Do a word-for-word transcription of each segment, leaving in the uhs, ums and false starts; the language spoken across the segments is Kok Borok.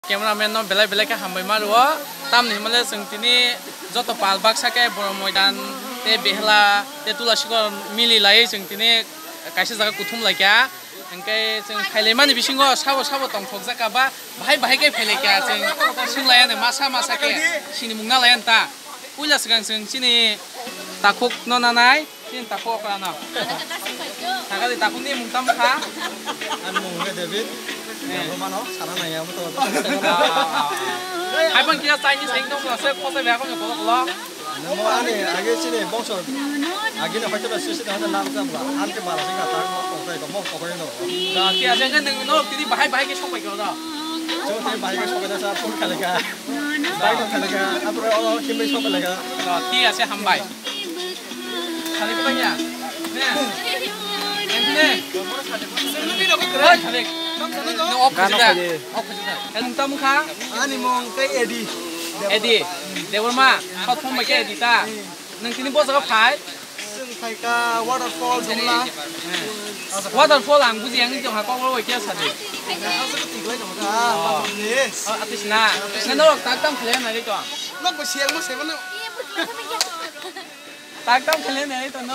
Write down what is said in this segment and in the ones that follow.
Cameraman no belai belai khe hambai ma rwo. Tamni hwnmale chwng tini joto pal baksa khe Borom Moidan tei Behla tei Tulasikor mili laiwi chwng tini kaisa jaga kuthum lai kha. Hwnkhe chwng phailaimani bisingo sabo sabo tongthokjak kha ba bahai bahai khe phailaikha chwng swnglaiyani masa masa khe sinimung nalaiyani ta. Puila swkang chwng chini takhuk no nanai, chini takhuk okra no. Sakali takhuk ni mung tamo kha? Ani mung hwnkhe David. Eh. Yang mano sana nai amo to. Ah, ah, ah, ah. Hai bang kira Chinese ekdom rasa kosa bia ko ko lo. Namo ani age chini bongso. Age no hoito sisi da na sa bla. Ante bala sing kata mo ko ko mo ko ko no. Da kira jeng nung no tini bahai bahai khe sok bai ko da. So tini bahai khe sok bai da sa phone kha le kha. Bai ko kha le kha. Apro o himbe sok le kha. Da kira se hambai. Khalik tanya. Ne. Ente. Oi, Khalik. No, off khajita. Off khajita. Nung tamo kha? Ani mung khe Edi. Edi. Debbarma. Kok phung bai khe Edi ta. Nung tini bo jaga phai? Chwng phai kha waterfall Dumla. Waterfall ang buji yang jong ha kok bai khe sadi. Hasu ko tiglai dong kha. Oh. Atis na. Na no tak tam khle na ri to. Nok bo siang mo sebo na. Tak tam khle nai to no.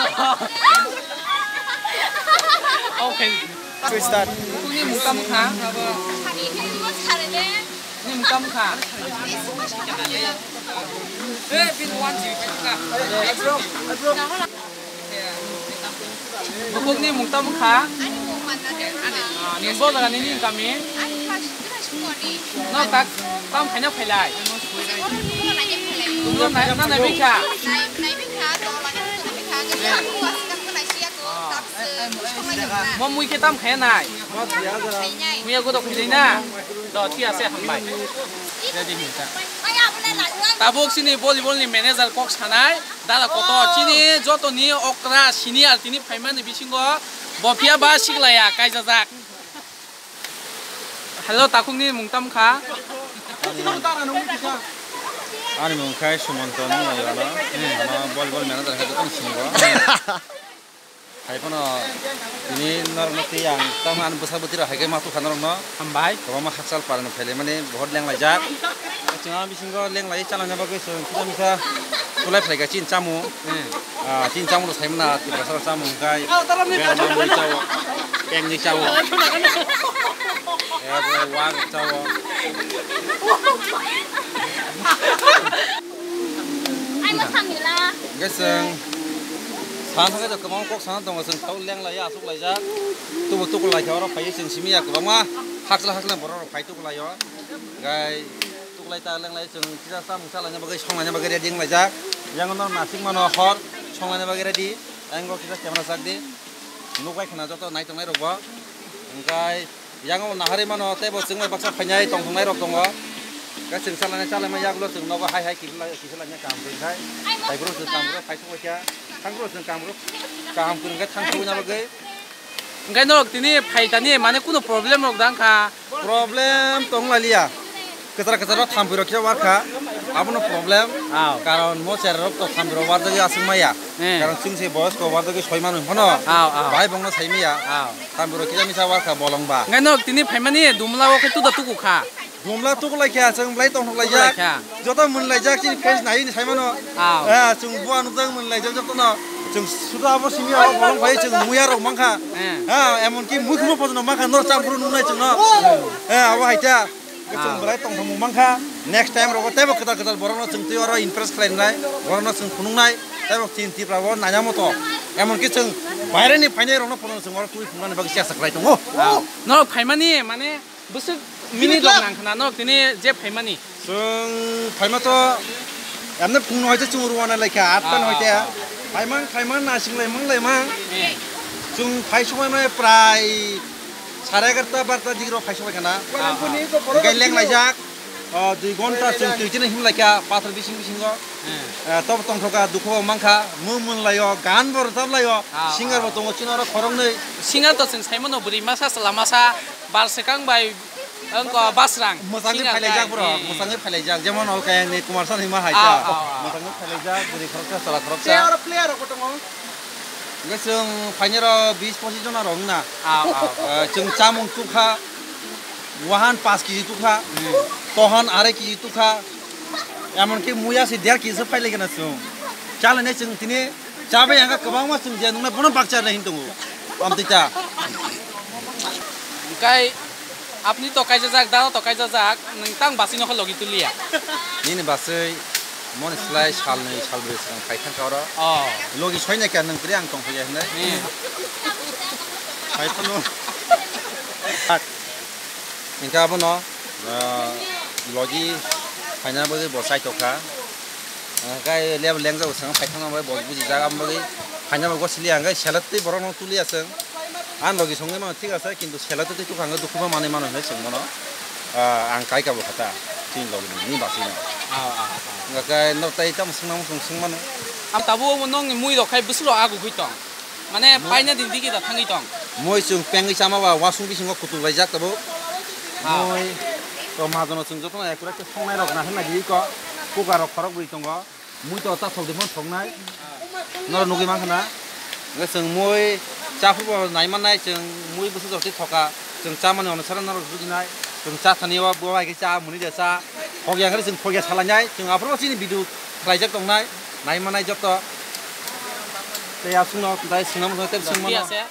Okay. Start. Kuni mung tamo kha? Ni mung tamo kha? Eh, bin wan ji. Bukuk ni mung tamo kha? Ah, ni bo daga ni ni kami? No, tak, tam khaina phailai. Tumno na, na, na, bikha. Mo mui khe tam khaina nai. Muya godo khailai na. Do, thik ase, hambai. Tabuk chini volleyball ni manager kok sanai. Dada koto, chini joto ni okra senior tini phaimani bisingo. Bo phiya ba siklaya, kaijajak. Hello, takhukni mung tam kha? Ani, ani mung khai Sumonto nung lai wala. Ano volleyball manager hai joto sini bo. Hai phano tini norokno twi ang tamo ani bwsa bwtwi rok hai khe ma tukha norokno. Hambai. Kwbangma hakchal parani phailaimani bohot lenglaijak. Chwng bisingo lenglai chalangna bagwi chwng kisa misa tulai phlai kha chini chamung. Hmm. Ah, chini chamung rok saimana Tiprasa rok chamung hwnkhe berma mui chao, pengni chao. Ebo wak chao. Hwnkhe chwng sana thangkhe kwbangma kok sana tongo, chwng tabuk lenglai aswk laijak. Tubu tuku lai khe oro phaiwi chwng simi ya kwbangma hakchwla hakchwla borok rok phai tuku lai o. Hwnkhe tuklai ta lenglai chwng kisa chamung chalaina bagwi songlaina bagwi ready wnglaijak. Yang no nasing mano hor songlaina bagwi ready. Yang o kisa camera chak di. Nuk bai khna joto nai tongnai rok bo. Hwnkhe yang o nahari mano tei bo chwng bai baksa phainai tongthoknai rok tongo. Hwnkhe chwng chalaina chalaima yagulo chwng nogo hai hai kisa laina kaham khe khai. Hai bro chwng kam bro phai sokbai kha. Thang bro chwng kam bro kaham kwrwng khe thang sokbaina bagwi. Hwnkhe norok tini phaitani mane kunu problem rok da wngkha? Problem tong lailiya. Kwchar kwchar o thampui rok khe warkha. Abono problem. Aw. Karon mo chera rok to thampui rok warjagwi aswk maya. Eh. Karon chwng se boyos ko warjagwi soi manu phano. Aw, aw. Bai bongno sai maya. Aw. Thampui rok kisa misa warkha bolong ba. Hwnkhe norok tini phaimani dumla o khe tuda tuku kha. Dumla tuku lai kha, chwng belai tongthok laijak. Tuku lai kha. Joto mwnlaijak chini face nai ni saimano. Aw. Eh, chwng bua nukjak mwnlaijak jotono. Chwng suda abo simi abo bolong bai chwng muya rok mankha. Eh. Ha, emon ki mukhumo pojono mankha, nor chang phuru nungnai chwngno. Eh, abo haita. Chwng belai tongthok mankha. Next time rogo teibo kwtal kwtal borokno chwng twi oro impress khlai nai. Borokno chwng phunuknai. Teibo chini Tripura o naina moto. Emon ki chwng baire ni phainai rokno pojono chwng oro twi phunuknani bagwi chesta khlai tongo. Aw. Norok phaimani mane Bwswk minute rok nang khna no tini je phaimani. Chwng phaima to emne phungno hai chwng rwna lai kha, aat ta noi te. Ah, ah, ah. Phaimang, phaimang, nasing laimang, laimang. Eh. Chwng phai sokmai mai prai sare egarta, barta dik rok phai sokmai khana. Ah, ah. Hwnkhe leng laijak. O, dui gonta chwng twi chini him lai kha, pathor bising bisingo. Eh. Eh, tobo tongthok kha, dukhu bo mang kha, mung mun lai o, gan bo rwchap lai o, ah, singer bo tongo chini oro khoroknwi. Singer to chwng sai mano bwrwi masa, chwla masa, bal swkang bai. Wngkha Basrang. Mwsangwi singer phailaijak borok, eh, eh, mwsangwi phailaijak. Jemon o kayang ni Kumar Sanu hima hai ta. Ah, ah, ah. Mwsangwi phailaijak, bwrwi khoroksa, chwla khoroksa. Tei oro player rok bo tongo. Hwnkhe chwng phainai rok bis pochis jona rok wngna. Ah, ah. Eh, chwng chamung chukha. Wahan paanch kg tukha, tohan arai kg tukha, emonki muya se der kg se phailaikha na chwng. Chalainai chwng tini chabai ang kha kwbangma chwng je nungnai bono bakcha hinwi tongo. Amtwi ta. Hwnkhe apni to kaijajak, dada to kaijajak, nwng tang basino khe logi tuliya. Nini baswi moni slai salnwi salbrwi swkang phai thangkha oro. Oh. Logi soinai kha nwng kwrwi ang tongphaiya hinwi. Hmm. Phai phano. Hingke abono, ah, logi phaina bagwi bo chaitokha. Hingke lebo lengjak swkang phai thangna bagwi bo bujijak, aboni bagwi phaina bagwi sili hingke selot twi borokno tuliya chwng. Ang logi songwi mano thik ase, kintu selot twi tukha hingke dukhu ma manwi mano hinwi chwng bono, ah, ang kai kabo kha ta, chini logi ni basino. Ah, ah, ah. Hingke nok tai tamo swngna muchung swng mano. Ang tabuk omo nokni mui rok khai bwswk rok agugwi tong. Mane paina din digi da thangwi tong. Moi chwng pengwi chama ba wasung bisingo kutung laijak tabuk. Ah. Moi to majono chwng jotono ekura khe songnai rok na hwnna giri ko. Kuka rok khorok bwi tongo. Mui to ta thok de mon thoknai. Noro nugwi mankha na. Nge chwng moi chaphu bo nai mannai chwng mui bwswk jotwi thoka. Chwng chamani onusara norok rwjinai. Chwng cha thani o bo bai khe cha muni de cha. Khogya khe chwng khogya salainai. Chwng aphuru chini video khlaijak tongnai. Nai mannai joto. Tei aswkno tei swngna muchungma tei swngmano. Ase.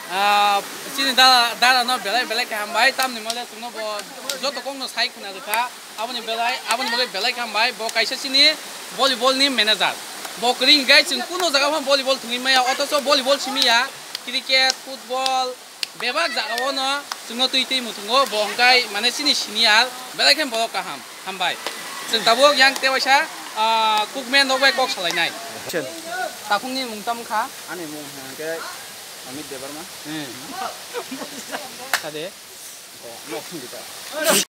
Ah, chini dada, dada no belai belai khe hambai, tamni mole chwngno bo joto kokno sai khna rwkha. Aboni belai, aboni bagwi belai khe hambai. Bo kaisa chini volleyball ni manager. Bo kwrwi hwnkhe chwng kunu jaga phano volleyball thwngwi maya, othocho volleyball simi ya, cricket, football, bebak jaga o no chwngno twi twi muthungo. Bo hwnkhe mane chini senior, belai khe borok kaham. Hambai. Chwng tabuk yang tewaisa, ah, cookman rok bai kok salainai. Action. Takhukni mung tamo kha? Ani mung hwnkhe Amit Debbarma. Hmm. Sade. Oh, no, hindi ka.